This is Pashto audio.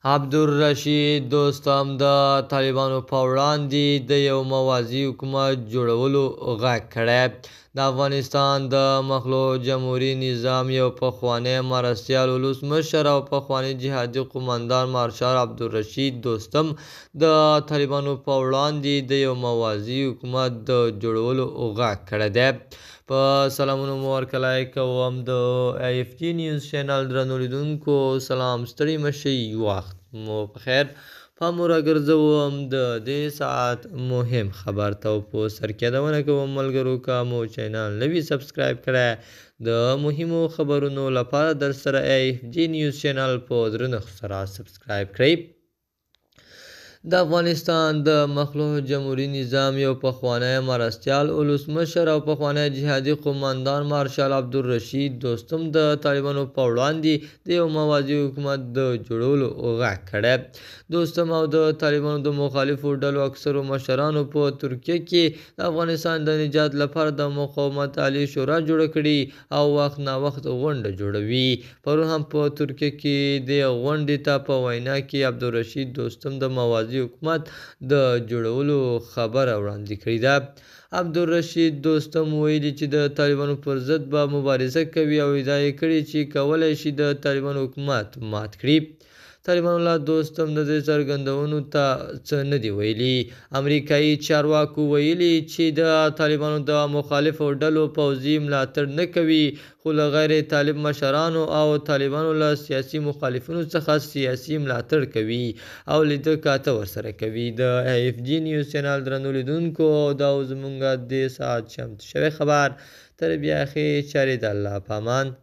عبدالرشید دوستم د طالبانو په وړاندې د یو موازي حکومت جوړولو غږ کړی. د افغانستان د مخلوع جمهوري نظام یو پخوانی مرستیال ولسمشر او پخوانی جهادي قومندان مارشال عبدالرشید دوستم د طالبانو په وړاندې د یو موازي حکومت د جوړولو غږ کړی دی. په سلامونو مو هرکلی کوم د ایف جي نیوز چینل درنو لیدونکو. سلام، ستړي مه شئ، وخت مو په خیر. پام مو راګرځوم د دې ساعت مهم خبر ته. په سر کې یادونه کوم ملګرو، که مو چینل نه وي سبسکرایب کړی، د مهمو خبرونو لپاره در سره ایف جي نیوز چینل په درنښت سره سبسکرایب کړئ. د افغانستان د مخلوع جمهوري نظام یو پخوانی مرستیال ولسمشر او پخوانی جهادي قومندان مارشال عبدالرشید دوستم د طالبانو په وړاندې د یو موازي حکومت د جوړولو غږ کړی. دوستم او د طالبانو د مخالفو ډلو اکثرو مشرانو په ترکیه کې د افغانستان د نجات لپاره د مقاومت عالي شورا جوړه کړې او وخت ناوخت غونډه جوړوي. پرون هم په ترکیه کې د غونډې ته په وینا کې عبدالرشید دوستم د موازي حکومت د جوړولو خبره وړاندې کړې ده. عبدالرشید دوستم ویلي چې د طالبانو پر ضد به مبارزه کوي او ادعا یې کړې چې کولای شي د طالبانو حکومت مات کړي. طالبانو لا دوستم د دې څرګندونو ته څه نه دي ویلي. امریکایي چارواکو ویلي چې د طالبانو د مخالفو ډلو پوځي ملاتړ نه کوي، خو له غیر طالب مشرانو او طالبانو له سیاسي مخالفینو څخه سیاسي ملاتړ کوي او لیده کاته ورسره کوي. د ایف جي نیوز چینل درنو لیدونکو، دا زمونږ دې ساعت چمتو شوی خبر. تر بیا ښې چارې، د الله په امان.